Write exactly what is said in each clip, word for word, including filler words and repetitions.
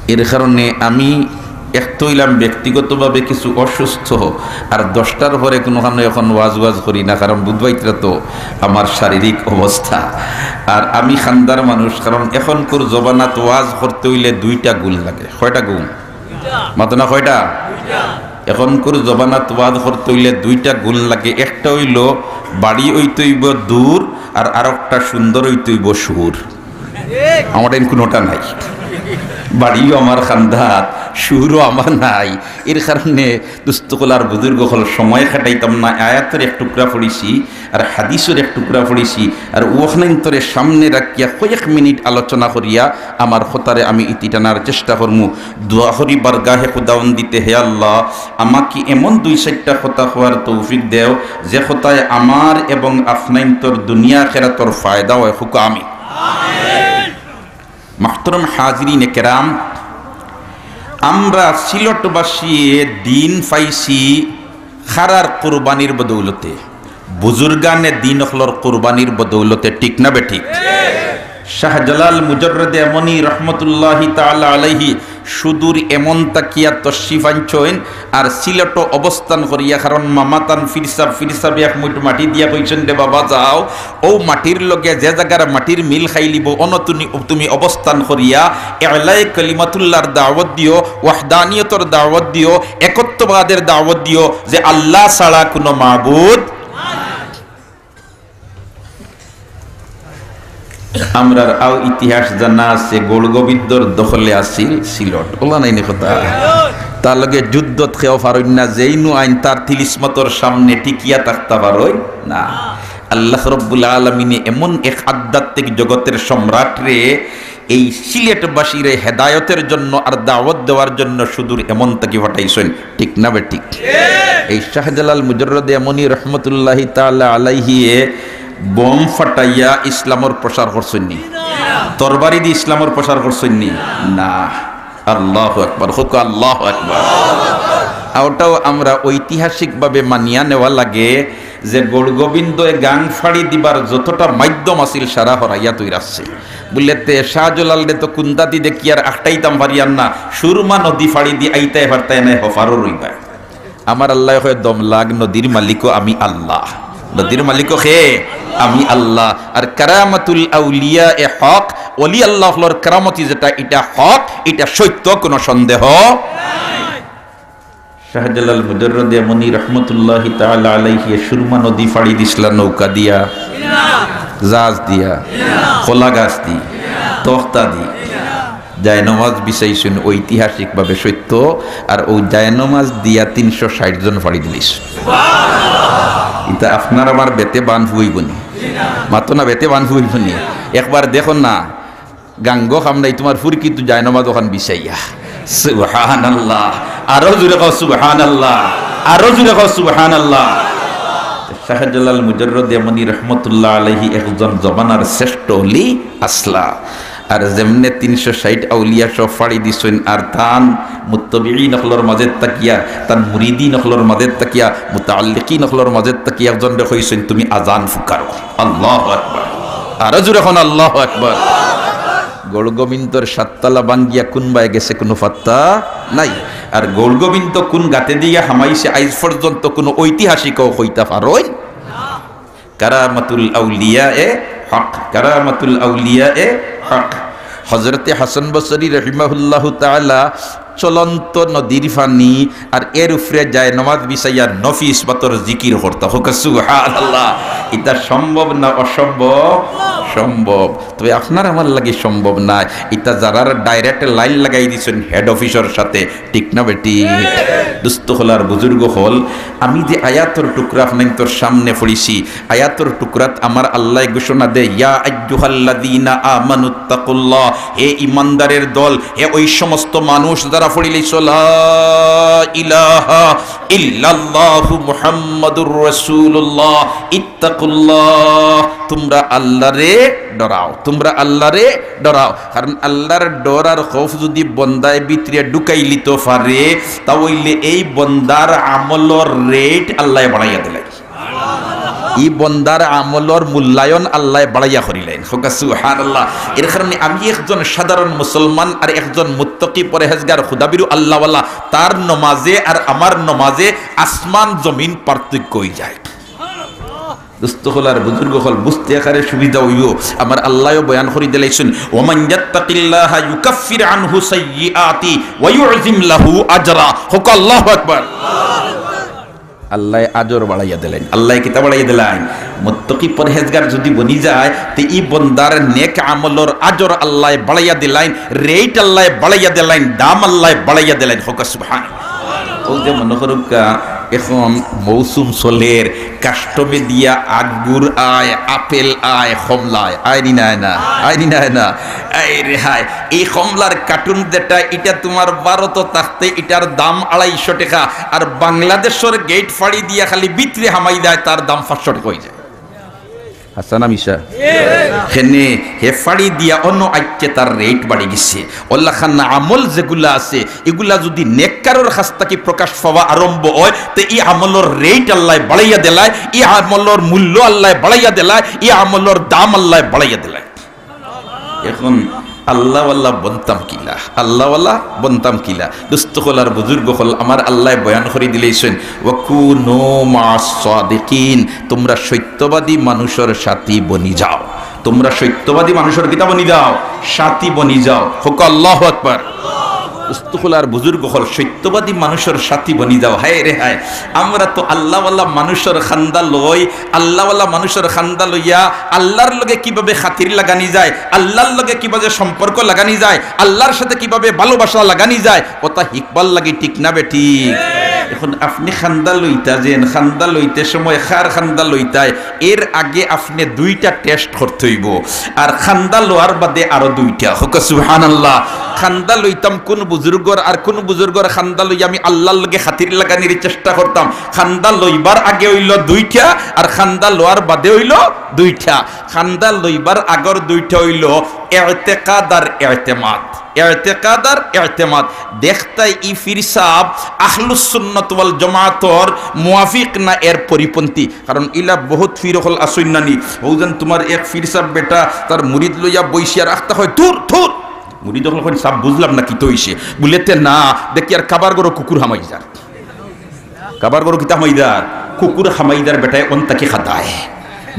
এর কারণে আমি এক তো অইলাম ব্যক্তিগতভাবে কিছু অসুস্থ, আর দশটার পরে কুনুখানো এখন ওয়াজ ওয়াজ করি না, কারণ বুঝবায়ত্রা তো আমার শারীরিক অবস্থা। আর আমি খান্দার মানুষ, কারণ এখনকুর জমানাত ওয়াজ করতে অইলে দুইটা গুণ লাগে। কয়টা গুণ? মাতো না কয়টা? এখনকুর জমানাত ওয়াজ করতে অইলে দুইটা গুণ লাগে। একটা অইলো বাড়ি অইতে অইবো দূর, আর আরোকটা সুন্দর অইতে অইবো সুর। আমার এন কুনোটা নাই, বাড়িও আমার খান্দাত, সুরও আমার নাই। এর কারণে দোস্ত অকল আর বুজুর্গ অকল, সময় কাটাইতাম না। আয়াতর এক টুকরা পড়ছি, আর হাদিসর এক টুকরা পড়ছি, আর অখানইন্তরে সামনে রাখিয়া কয়েক মিনিট আলোচনা করিয়া আমার কথারে আমি ইতি টানার চেষ্টা করমু। দোয়া করি বারগাহে খুদাবন্দিতে, হে আল্লাহ, আমাকে এমন দুই চাইরটা কথা কওয়ার তৌফিক দেও, যে কথায় আমার এবং আফনাইন্তর দুনিয়া আখেরাতর ফায়দা অয়। কউক্কা আমিন। মুহতারাম হাজিরিনে কেরাম, আমরা সিলটবাসীয়ে দিন পাইছি কারার কুরবানির বদৌলতে, বুজুর্গানে দিন অকলর কুরবানির বদৌলতে, ঠিক না বেঠিক? শাহজালাল মুজাররদে ইয়ামনি রহমতুল্লাহি তাআলা আলাইহি সুদূর ইয়ামন থাকিয়া তশরিফ আনছইন, আর সিলটো অবস্থান করিয়া, কারণ মামা তান পীর সাব, পীর সাবে এক মুইট মাটি দিয়া কইছইন, "রে বাবা, যাও, অউ মাটির লগে যে জাগার মাটির মিল খাইলিবো, অনো তুমি, তুমি অবস্থান করিয়া এলায়ে কলিমাতুল্লাহর দাওয়াত দিও, ওয়াহদানিয়তর দাওয়াত দিও, একত্ববাদের দাওয়াত দিও যে আল্লাহ ছাড়া কুনো মাবুদ।" আমরার আও ইতিহাস জানা আছে, গৌড়গোবিন্দর দখলে আছিল সিলট। অলা নায়নি কথা? তার লগে যুদ্ধত কেউ পারইন না, যেইনু আইন তার তিলিস্মতর সামনে টিকিয়া থাকতা পারইন না। আল্লাহ রব্বুল আলামিনে এমন এক আধ্যাত্মিক জগতের সম্রাটরে এই সিলেটবাসীরে হেদায়তের জন্য আর দাওয়াত দেওয়ার জন্য সুদূর ইয়ামন থাকি পাঠাইছইন, ঠিক না বেঠিক? এই শাহজালাল মুজাররদে ইয়ামনি রহমতুল্লাহি তাআলা আলাইহিয়ে বোম ফাটাইয়া ইসলামর প্রচার করছইন নি? তরবারি দি ইসলামর প্রচার করছইন নি? না। আল্লাহু আকবার, কউক্কা আল্লাহু আকবার। অটাও আমরা ঐতিহাসিকভাবে মানিয়া নেওয়া লাগে যে গৌড়গোবিন্দে গাং ফাড়ি দিবার যতটা মাধ্যম আছিল সারা হরাইয়া তৈর আছে। বুলে তে শাহজালালরে তো কুন্তাদি দেখি আর আটকাইতাম পারিয়ার না, সুরমা নদী ফাড়ি দি আইতায় পারতায় নায়, হপারো রইবা। আমার আল্লায় কয়, "দম লাগ, নদীর মালিকও আমি আল্লাহ।" নদীর মালিকও কে? আমি আল্লাহ। আর কারামাতুল আউলিয়া এ হক, ওলি আল্লাহ অকলর কারামতি যেটা, ইটা হক, ইটা সত্য, কুনো সন্দেহ নাই। শাহজালাল মুজাররদে ইয়ামনি রহমতুল্লাহি তাআলা আলাইহি সুরমা নদী ফাড়ি দিছলা নৌকা দিয়া, জাহাজ দিয়া, কলা গাছ দি, তখতা দি। জায়নমাজ বিছাইছইন, ঐতিহাসিকভাবে সত্য। আর অউ জায়নমাজ দিয়া তিনশো ষাইট জন ফাড়ি দিলিছইন। ইতা আপনার আমার বেতে বান ফুয়াইবো নি? মাতো না, বেতে বান ফুয়াইবো নি? একবার দেখো না, গাঙ্গো খাম নাই তুমার ফুরকিত জায়নমাজ অখান বিছাইয়া। সুবহানাল্লাহ। আরো জুরে কও সুবহানাল্লাহ। আরো জুরে কও সুবহানাল্লাহ। শাহজালাল মুজাররদে ইয়ামনি রহমতুল্লাহ আলাইহি একজন জমানার শ্রেষ্ঠ ওলি আছলা। আর যেমনে তিনশো ষাইট আউলিয়া সব ফাড়ি দিছইন, আর তান মুত্তাবিঈন অকলর মাজে থাকিয়া, তান মুরিদিন অকলর মাজে থাকিয়া, মুতাআল্লিকিন অকলর মাজে থাকিয়া একজনরে কইছইন, "তুমি আজান ফুকারো।" আল্লাহু আকবার। আরো জুরে কও আল্লাহু আকবার। গৌড়গোবিন্দর সাততলা ভাঙ্গিয়া কুনবায় গেছে কুনো পাত্তা নাই। আর গৌড়গোবিন্দ কুন গাতে দিয়া হামাইছে আইজ পর্যন্ত কুনো ঐতিহাসিকও কইতা পারইন। কারামাতুল আউলিয়া এ হক, কারামাতুল আউলিয়া এ হক। হযরতে হাসান বসরি রহিমাহুল্লাহু তাআলা চলন্ত নদীর পানি, আর এর উপরে জায়নমাজ বিছাইয়া নফি ইসবাতর জিকির করতা। কউক্কা সুবহানাল্লাহ। ইতা সম্ভব না অসম্ভব? সম্ভব। তবে আপনার আমার লাগি সম্ভব নায়। ইতা যারার direct line লাগাই দিছইন head office-র সাথে, ঠিক না বেঠিক? দোস্ত অকল আর বুজুর্গ অকল, আমি যে আয়াতর টুকরা আপনাইন্তর সামনে পড়ছি, আয়াতর টুকরাত আমার আল্লায় ঘোষণা দেয়, "ইয়া আইয়ুহাল্লাযীনা আমানুত্তাকুল্লাহ", হে ইমানদারের দল, হে ওই সমস্ত মানুষ যারা পড়িলাইছো, "লা ইলাহা ইল্লাল্লাহু মুহাম্মাদুর রাসূলুল্লাহ, ইত্তাকুল্লাহ", তুমরা আল্লাহরে ডরাও, তুমরা আল্লাহরে ডরাও। কারণ আল্লাহর ডর আর খৌফ যদি বন্দায় ভিতরে ঢুকাইলিতো পারে, তা অইলে এই বন্দার আমলর rate আল্লায় বাড়াইয়া দিলাই। ই বন্দার আমলর মূল্যায়ন আল্লায় বাড়াইয়া করিলাইন। কউক্কা সুবহানাল্লাহ। এর কারণে আমি একজন সাধারণ মুসলমান আর একজন মুত্তাকি পরহেজগার খুদাবিরু আল্লাহওয়ালা, তার নমাজে আর আমার নমাজে আসমান জমিন পার্থক্য অইযায়। দোস্ত অকল আর বুজুর্গ অকল, বুঝতে একেবারে সুবিধা অইবো। আমার আল্লায়ও বয়ান করি দিলাইছইন, "ওমান ইয়াত্তাকিল্লাহা ইউকাফির আনহু সাইয়্যিআতি ওয়া ইউযিম লাহু আজরা।" কউক্কা আল্লাহু আকবার। আল্লায় আজর বাড়াইয়া দিলাইন। আল্লায় কিতা বাড়াইয়া দিলাইন? মুত্তাকি পরহেজগার যুদি বনি যায়, তে ই বন্দার নেক আমলর আজর আল্লায় বাড়াইয়া দিলাইন, rate আল্লায় বাড়াইয়া দিলাইন, দাম আল্লায় বাড়াইয়া দিলাইন। কউক্কা সুবহানাল্লাহ। অউ যে মনো করউক্কা, এখন মৌসুম চলের, কাস্টমে দিয়া আঙ্গুর আয়, আপেল আয়, কমলা আয়, আয় নি না, আয় না? আয় নি না, আয় না? আয় রে হায়, এই কমলার কার্টুন যেটা, ইটা তুমার ভারতো থাকতে ইটার দাম আড়াইশো টেকা, আর বাংলাদেশর গেইট ফাড়ি দিয়া খালি ভিতরে হামাই যায়, তার দাম পাঁচশো টেকা অইযায়। হাছা না মিছা? কেনে? হে ফাড়ি দিয়া অনো আইছে, তার rate বাড়ি গেছে। অলাখান আমল যেগুলা আছে, ইগুলা যুদি নেককারর কাছ থাকি প্রকাশ পাওয়া আরম্ভ অয়, তে ই আমলর rate আল্লায় বাড়াইয়া দিলায়, ই আমলর মূল্য আল্লায় বাড়াইয়া দিলায়, ই আমলর দাম আল্লায় বাড়াইয়া দিলায়। এখন আল্লাহওয়ালা বনতাম কিলা, আল্লাহওয়ালা বনতাম কিলা? দোস্ত অকল আর বুজুর্গ অকল, আমার আল্লায় বয়ান করি দিলাইছইন, "ওয়া কুনু মা'আস সাদিকিন", তুমরা সত্যবাদী মানুষর সাথী বনি যাও। তুমরা সত্যবাদী মানুষর কিতা বনি যাও? সাথী বনি যাও। কউক্কা আল্লাহু আকবার। দোস্ত অকল আর বুজুর্গ অকল, সত্যবাদী মানুষর সাথী বনি যাও। হায় রে হায়, আমরা তো আল্লাহওয়ালা মানুষর খান্দা লই, আল্লাহওয়ালা মানুষর খান্দা লইয়া আল্লাহর লগে কিভাবে খাতির লাগানি যায়, আল্লাহর লগে কিভাবে সম্পর্ক লাগানি যায়, আল্লাহর সাথে কিভাবে ভালোবাসা লাগানি যায়, অতা হিকবার লাগি, ঠিক না বেঠিক? এখন আপনে খান্দা লইতা যেন, খান্দা লইতে সময় কার খান্দা লইতায়, এর আগে আপনে দুইটা test করতে অইবো। আর খান্দা লওয়ার বাদে আরো দুইটা। কউক্কা সুবহানাল্লাহ। খান্দা লইতাম কুন বুজুর্গর, আর কুন বুজুর্গর খান্দা লইয়া আমি আল্লাহর লগে খাতির লাগানির চেষ্টা করতাম। খান্দা লইবার আগে অইলো দুইটা, আর খান্দা লওয়ার বাদে অইলো দুইটা। খান্দা লইবার আগর দুইটা অইলো এতেকাদ আর এতেমাদ। এতেকাদ আর এতেমাদ। দেখতায় ই পীর সাব আহলুস সুন্নাত ওয়াল জামাতর মুয়াফিক না এর পরিপন্থী। কারণ ইলা বহুত পীর অকল আছইন না নি। অউ যেন তুমার এক পীর সাব বেটা তার মুরিদ লইয়া বইছে আর আখতা কয়, "থুর, থুর।" মুরিদ অকল কইন, "সাব, বুঝলাম না কিতা অইছে।" বুলে, "তে না, দেখি আর কাবার ঘরো কুকুর হামাই যার।" কাবার ঘরো কিতা হামাই যার? কুকুর হামাই যার বেটায় অন থাকি খাদায়।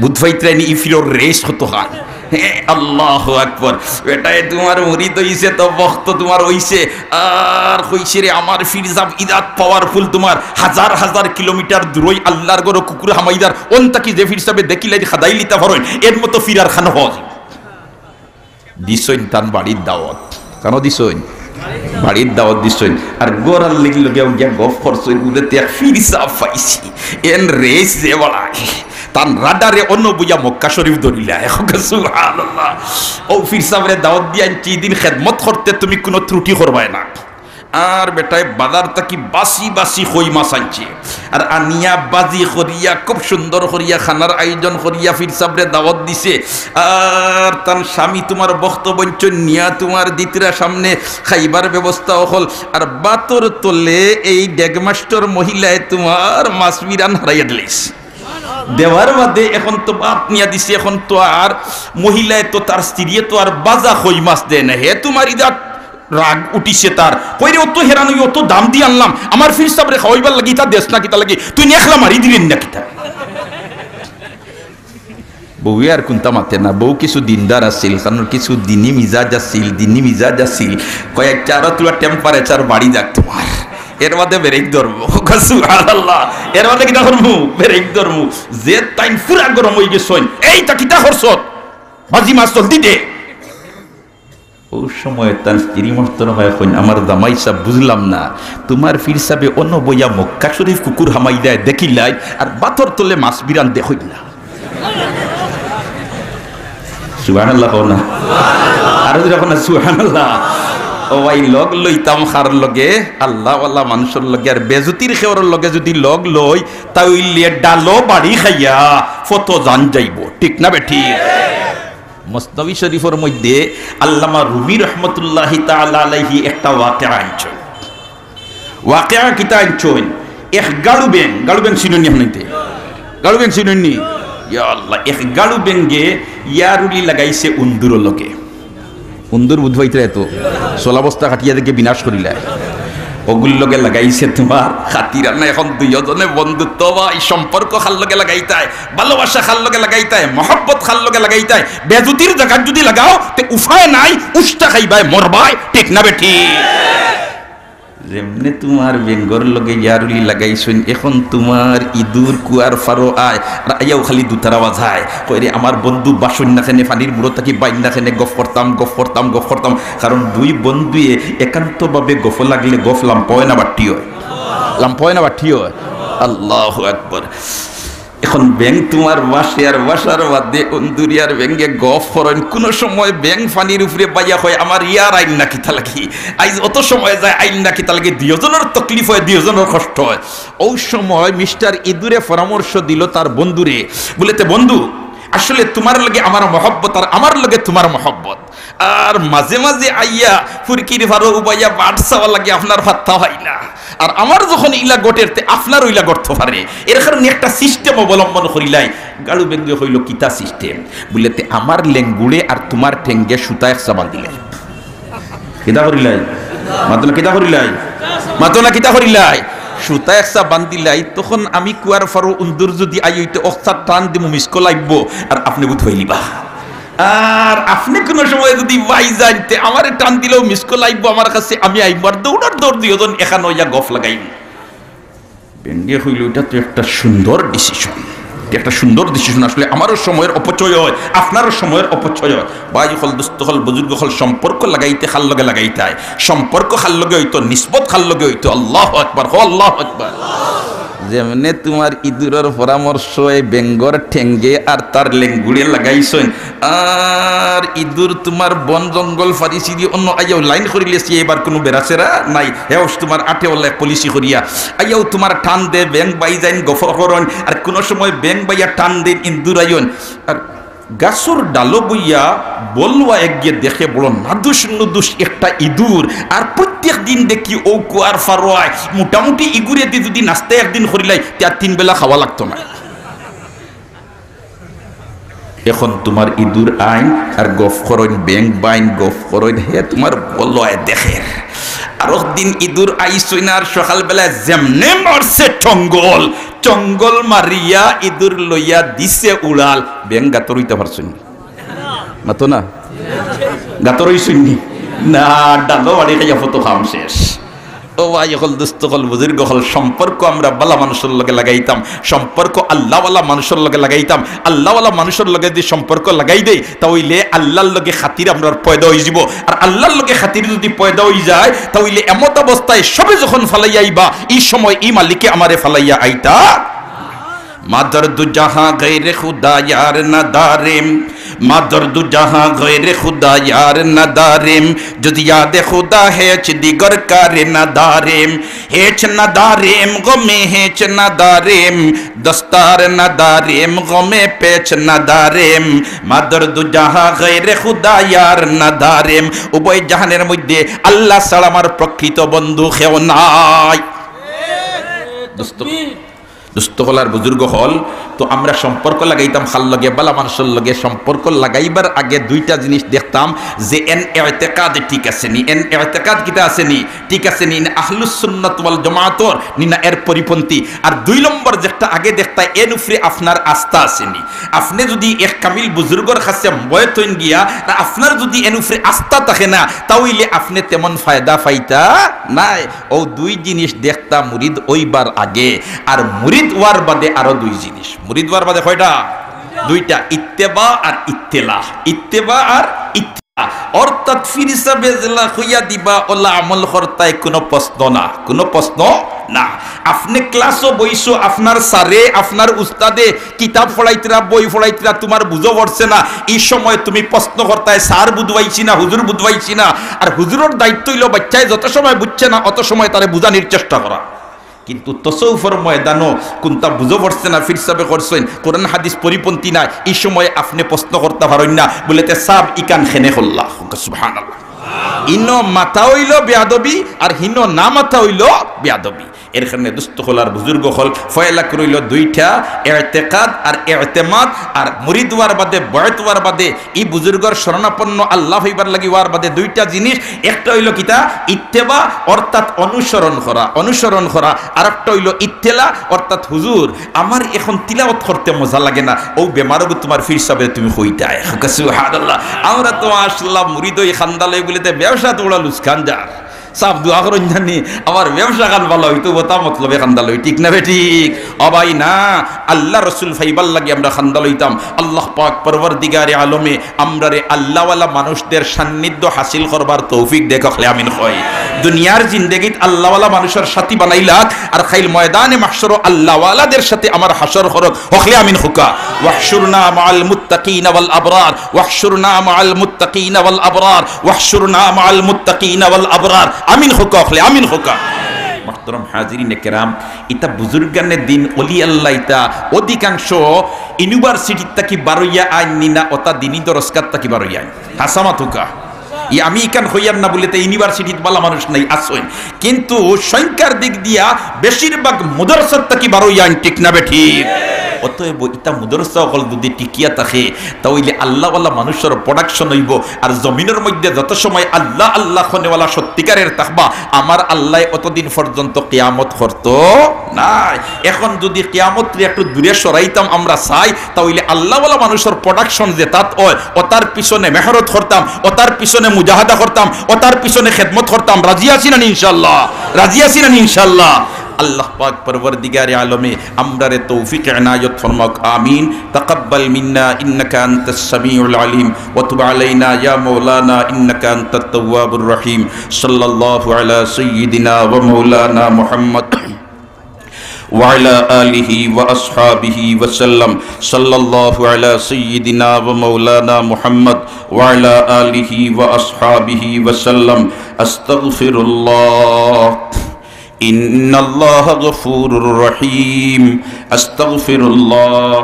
বুঝ পাইতরায় নি ই পীরর race কতখান। হে, আল্লাহু আকবার। বেটায় তুমার মুরিদ অইছে তো ভক্ত তুমার অইছে। আর কইছে রে, "আমার পীর সাব ইজাত powerful তুমার, হাজার হাজার কিলোমিটার দূরই আল্লাহর ঘরো কুকুর হামাই যার, অন থাকি যে পীর সাবে দেখিলাইন খাদাইলিতা পারইন, এর মতো পীর আর খানো অয়।" দিছইন তান বাড়ির দাওয়াত। কানো দিছইন? বাড়ির দাওয়াত দিছইন। আর ঘরর লাগি লগে গিয়া গফ করছইন, বুলে, "তে এক পীর সাব পাইছি, এন race যে বাড়ায়।" তান রাডারে অনো বইয়া মক্কা শরীফ ধরিলা। কউক্কা সুবহানাল্লাহ। অউ পীর সাবরে দাওয়াত দিয়া আনছি, ইদিন খেদমত করতে তুমি কুনু ত্রুটি করবায় না। আর বেটায় বাজার থাকি বাসি বাসি কই মাছ আনছে, আর আনিয়া বাজি করিয়া খুব সুন্দর করিয়া খানার আয়োজন করিয়া পীর সাবরে দাওয়াত দিছে। আর তান স্বামী তুমার ভক্ত বইনছইন নিয়া তুমার দিতরা সামনে খাইবার ব্যবস্থা অকল। আর ভাতর তলে এই ডেগমাস্টর মহিলায় তুমার মাছ বিরান হারাইয়া দিলাইছে। দেওয়ার বাদে এখন তো ভাত নিয়া দিছে, এখন তো আর মহিলায় তো তার স্ত্রীয়ে তো আর বাজা কই মাছ দেয় না। হে তুমার ইজাত রাগ উঠিছে তার। কয় রে, "অত হেরান অই, অত দাম দি আনলাম, আমার পীর সাবরে খাওয়াইবার লাগি, ইতা দেস না কিতা লাগি? তুই নি একলা মারি দিলে না কিতা?" বউয়ে আর কুনতা মাতে না, বউ কিছু দিনদার আছিল, কারণ কিছু দিনি মিজাজ আছিল, দিনি মিজাজ আছিল। কয়, "আইচ্ছা, আরো তুমার temperature বাড়ি যাক তুমার, এর বাদে brake ধরমু।" কয়, "সুবহানাল্লাহ, এর বাদে কিতা করমু? Brake ধরমু।" যে তাইন পুরা গরম অইগেছইন, "এই তা কিতা করছত? বাজি মাছ জলদি দে।" অউ সময় তান স্ত্রী মোহতরমায় কইন, "আমার জামাই সাব, বুঝলাম না, তুমার পীর সাবে অনো বইয়া মক্কা শরীফ কুকুর হামাই দেয় দেখিলাই, আর ভাতর তলে মাছ বিরান দে কইলা।" সুবহানাল্লাহ কও না, আরো জোরে কও না, সুবহানাল্লাহ। ও ভাই, লগ লইতাম কার লগে? আল্লাহওয়ালা মানুষর লগে। আর বেজুতির খেওরর লগে যুদি লগ লই, তা অইলে ডালো বাড়ি খাইয়া ফতো জান যাইবো, ঠিক না বেঠিক? মসনবী শরীফর মধ্যে আল্লামা রুমি রহমতুল্লাহি তাআলা আলাইহি একটা ওয়াকিয়া আনছইন। ওয়াকিয়া কিতা আনছইন? এক গাড়ু ব্যাং, গাড়ু ব্যাং চিনইন নি আপনাইন্তে? গাড়ু ব্যাং চিনইন নি? ইয়া আল্লাহ, এক গাড়ু বেঙ্গে ইয়ারুলি লাগাইছে উন্দুরর লগে। উন্দুর বুধ পাইতরা তো, চলা বস্তা কাটিয়া দেখে বিনাশ করিলায়। অগুর লগে লাগাইছে তুমার খাতির আর না। এখন দুইওজনে বন্ধুত্ব ভাই, সম্পর্ক কার লগে লাগাইতায়, ভালোবাসা কার লগে লাগাইতায়, মহব্বত কার লগে লাগাইতায়। বেজুতির জাগাত যুদি লাগাও, তে উপায় নাই, উষ্টা খাইবায়, মরবায়, ঠিক না বেঠিক? যেমনে তুমার বেঙ্গর লগে ইয়ারুলি লাগাইছইন, এখন তুমার ইদুর কুয়ার ফারো আয়, আর আইয়াও খালি দুতারা বাজায়, কয়, "রে আমার বন্ধু, বাসইন না কেনে, পানির মুড়ো থাকি বাইন না কেনে, গফ করতাম, গফ করতাম, গফ করতাম।" কারণ দুই বন্ধুয়ে একান্তভাবে গফ লাগলে গফ লাম্বা অয় না বাট্টি অয়? লাম্বা অয় না বাট্টি অয়? আল্লাহু আকবার। এখন বেং তুমার বাসে আর বাসার বাদে উন্দুরি আর বেঙ্গে গফ করইন। কুনু সময় বেং পানির উপরে বাইয়া কয়, "আমার ইয়ার আইন না কিতা লাগি?" আইজ অত সময় যায়, "আইন না কিতা লাগি?" দুইওজনর তকলিফ অয়, দুইওজনর কষ্ট অয়। অউ সময় মিস্টার ইদুরে পরামর্শ দিল তার বন্ধুরে, বুলে, "তে বন্ধু, আসলে তুমার লগে আমার মহব্বত আর আমার লগে তুমার মহব্বত।" আর মাঝে মাঝে আইয়া ফুরকির ফারো উবাইয়া বাট চাওয়া লাগে, আপনার পাত্তা পাই না। আর আমার যখন ইলা গটের, তে আপনারও ইলা গটতো পারে। এর কারণে একটা system অবলম্বন করিলাই। গাড়ু বেঙ্গে কইল, "কিতা system?" বুলে, "তে আমার লেঙ্গুড়ে আর তুমার ঠেঙ্গে সুতা একসা বান্ধিলাই।" কিতা করিলাই? মাতো না, কিতা করিলাই? মাতো না, কিতা করিলাই? সুতা একসা বান্ধিলাই, তখন আমি কুয়ার ফারো উন্দুর যুদি আই অইতে অকসা টান দিমু, miss call আইবো, আর আপনে বুধ পাইলিবা। আর আপনে কুনু সময় যুদি বাই যাইন, তে আমারে টান দিলেও miss call আইবো আমার কাছে, আমি আইমু, আর দৌড়র দৌড় দুইওজন এখান অইয়া গফ লাগাইমু। বেঙ্গে কইল, "ইটা তো একটা সুন্দর decision, ইটা একটা সুন্দর decision। আসলে আমারও সময়র অপচয় অয়, আপনারও সময়র অপচয় অয়।" ভাই অকল, দোস্ত অকল, বুজুর্গ অকল, সম্পর্ক লাগাইতে কার লগে লাগাইতায়, সম্পর্ক কার লগে অইতো, নিসবত কার লগে অইতো। আল্লাহু আকবার, কও আল্লাহু আকবার। যেমনে তুমার ইদুরর পরামর্শে বেঙ্গর ঠেঙ্গে আর তার লেঙ্গুড়ে লাগাইছইন, আর ইদুর তুমার বন জঙ্গল ফারিছি দি অন্য আইয়াও লাইন করিলেছি, এবার কুনু বেড়াছেড়া নাই। হেউস তুমার আটে অলা এক policy করিয়া আইয়াও তুমার টান দে, বেং বাই যাইন, গফ করইন, আর কুনু সময় বেং বাইয়া টান দেইন, ইন্দুর আইন। আর গাছর ডালো বইয়া বলুয়া একগিয়ে দেখে বড় নাদুস নুদুস একটা ইদুর, আর প্রত্যেক দিন দেখি অউ কুয়ার ফারো আয়, মোটামুটি ইগুরে দি যুদি নাস্তা একদিন করিলাই, তে আর তিন বেলা খাওয়া লাগতো না। এখন তুমার ইদুর আইন আর গফ করইন, বেং বাইন গফ করইন, হে তুমার বলয় দেখের। আরক দিন ইদুর আইছইন আর সকালবেলায় যেমনে মারছে টঙ্গল, টঙ্গল মারিয়া ইদুর লইয়া দিছে উড়াল, বেং গাতর অইতা পারছইন নি? মাতো না, গাতর অইছইন নি? না, ডালো বাড়ি খাইয়া ফটো খাম শেষ। ও ভাই অকল, দোস্ত অকল, বুজুর্গ অকল, সম্পর্ক আমরা বালা মানুষর লগে লাগাইতাম, সম্পর্ক আল্লাহওয়ালা মানুষর লগে লাগাইতাম। আল্লাহওয়ালা মানুষর লগে যুদি সম্পর্ক লাগাই দেই, তা অইলে আল্লাহর লগে খাতির আমরার পয়দা অইযিবো। আর আল্লাহর লগে খাতির যুদি পয়দা অইযায়, তা অইলে এমত অবস্থায় সবে যখন ফালাইয়া আইবা, ই সময় ই মালিকে আমারে ফালাইয়া আইতা। مادر دو جہاں غیر خدا یار نداریم، مادر دو جہاں غیر خدا یار نداریم، جز یاد خدا هیچ دیگر کار نداریم، هیچ نداریم غم هیچ نداریم، دستار نداریم غم پیچ نداریم، مادر دو جہاں غیر خدا یار نداریم۔ উভয় জাহানের মধ্যে আল্লাহ ছাড়া আমার প্রকৃত বন্ধু কেউ নাই। দোস্ত, দোস্ত অকল আর বুজুর্গ অকল, তো আমরা সম্পর্ক লাগাইতাম কার লগে? বালা মানুষর লগে। সম্পর্ক লাগাইবার আগে দুইটা জিনিস দেখতাম, যে এন এতেকাদ ঠিক আছে নি, এন এতেকাদ কিতা আছে নি, ঠিক আছে নি, না আহলুস সুন্নাত ওয়াল জামাতর নি, না এর পরিপন্থী। আর দুই নম্বর যেটা আগে দেখতা, এন উপরে আপনার আস্থা আছে নি। আপনে যুদি এক কামিল বুজুর্গর কাছে বয়তইন গিয়া, আর আপনার যুদি এন উপরে আস্থা থাকে না, তা অইলে আপনে তেমন ফায়দা পাইতা নায়। অউ দুই জিনিস দেখতা মুরিদ অইবার আগে, আর মুরিদ অওয়ার বাদে আরো দুই জিনিস। মুরিদ অওয়ার বাদে কয়টা? দুইটা, ইত্তেবা আর ইত্তেলা। ইত্তেবা আর ইত্তেলা। অর্থাৎ পীর সাবে যেলা কইয়া দিবা, অলা আমল করতায় কুনু প্রশ্ন না, কুনু প্রশ্ন না। আপনে ক্লাসো বইছো, আপনার স্যারে, আপনার উস্তাদে কিতাব পড়াইতরা, বই পড়াইতরা, তুমার বুঝো পড়ছে না, ই সময় তুমি প্রশ্ন করতায়, "স্যার বুঝবাইছি না, হুজুর বুঝবাইছি না।" আর হুজুরর দায়িত্ব অইলো বাচ্চায় যত সময় বুঝছে না, অত সময় তারে বুঝানির চেষ্টা করা। কিন্তু তসৌফর ময়দানো কুনতা বুঝো পড়ছে না, পীর সাবে করছইন, কোরআন হাদিস পরিপন্থী না, ই সময় আপনে প্রশ্ন করতা পারইন না, বুলে, "তে সাব ইকান কেনে করলা?" সুবহানাল্লাহ। ইনো মাতা অইলো বেয়াদবি, আর হিনো না মাতা অইলো বেয়াদবি। এর কারণে দোস্ত অকল আর বুজুর্গ অকল, ফয়লা করি অইলো দুইটা, এতেকাদ আর এতেমাদ, আর মুরিদ অওয়ার বাদে, বয়েত অওয়ার বাদে, ই বুজুর্গর শরণাপন্ন আল্লাহ অইবার লাগি অওয়ার বাদে দুইটা জিনিস। একটা অইলো কিতা? ইত্তেবা, অর্থাৎ অনুসরণ করা, অনুসরণ করা। আর একটা অইলো ইত্তেলা, অর্থাৎ হুজুর, আমার এখন তিলাওয়াত করতে মজা লাগে না, অউ বেমারগু তুমার পীর সাবরে তুমি কইতায়। সুবহানাল্লাহ। আমরা তো মাশাআল্লাহ মুরিদ অই কান্দা লই বুলিতে ব্যবসাত বড় লুকসান যার। সাব দোয়া করইন জানি আমার ব্যবসা খান ভালা অইতো, অতা মতলবে কান্দা লই, ঠিক না বেঠিক? ও ভাই না, আল্লার রসুল পাইবার লাগি আমরা কান্দা লইতাম। আল্লাহ পাক পরওয়ারদিগারে আলমে আমরারে আল্লাওয়ালা মানুষদের সান্নিধ্য হাসিল করবার তৌফিক দেউক, অকলে আমিন কই। দুনিয়ার জিন্দেগিত আল্লাওয়ালা মানুষর সাথী বানাইলাউক, আর কাইল ময়দানে মাহশরো আল্লাওয়ালাদের সাথে আমার হাশর করউক, অকলে আমিন কউক্কা। واحشرنا مع المتقين والأبرار، واحشرنا مع المتقين والأبرار، واحشرنا مع المتقين والأبرار। আমিন কউক্কা, অকলে আমিন কউক্কা। মুহতারাম হাজিরিনে কেরাম, ইতা বুজুর্গানে দিন, অলি আল্লাহ, ইতা অধিকাংশ ইউনিভার্সিটিত থাকি বারইয়া আইন নি না, অতা দিনি দরসগাত থাকি বারইয়া আইন। হাছা মাত কউক্কা। ই আমি ইখান কইয়ার না বুলিতে ইউনিভার্সিটিত ভালা মানুষ নাই, আছইন। কিন্তু সংখ্যার দিক দিয়া বেশিরভাগ মুদরসাত থাকি বারইয়া আইন, ঠিক না বেঠিক? অতএব ইতা মুদরসা অকল যুদি টিকিয়া থাকে, তা অইলে আল্লাওয়ালা মানুষর production অইবো। আর জমিনর মধ্যে যত সময় আল্লাহ আল্লাহ কনেওয়ালা সত্যিকারের থাকবা, আমার আল্লায় অতদিন পর্যন্ত কিয়ামত করতো নায়। এখন যুদি কিয়ামতরে একটু দূরে সরাইতাম আমরা চাই, তা অইলে আল্লাওয়ালা মানুষর production যেতাত অয়, অতার পিছনে মেহনত করতাম, অতার পিছনে মুজাহাদা করতাম, অতার পিছনে খেদমত করতাম। রাজি আছি না নি ইনশাআল্লাহ? রাজি আছি না নি ইনশাআল্লাহ? আল্লাহ পাক পরওয়ারদিগারে আলমে আমরারে তৌফিক এনায়েত ফরমাউক, আমিন। تقبل منا إنك أنت السميع العليم وتب علينا يا مولانا إنك أنت التواب الرحيم. صلى الله على سيدنا ومولانا محمد وعلى آله وأصحابه وسلم. صلى الله على سيدنا ومولانا محمد وعلى آله وأصحابه وسلم. أستغفر الله. إن الله غفور رحيم. أستغفر الله.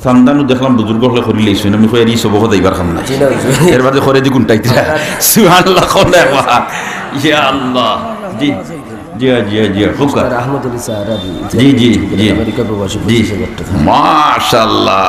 চান্দানু দেখলাম বুজুর্গ অকলে করিলাইছইন, আমি কইয়ার ই সবকো যাইবার কাম নাই। জি না, জি। এর বাদে করে দি কুনটা ইতরা? সুবহানাল্লাহ, কও না একবার। ইয়া আল্লাহ। জি, জি, জি, জি, কউক্কা। আহমদ আলী স্যার, জি, জি, জি। আমেরিকা প্রবাসী, জি। পঁচিশ হাজার টাকা। মাশাআল্লাহ।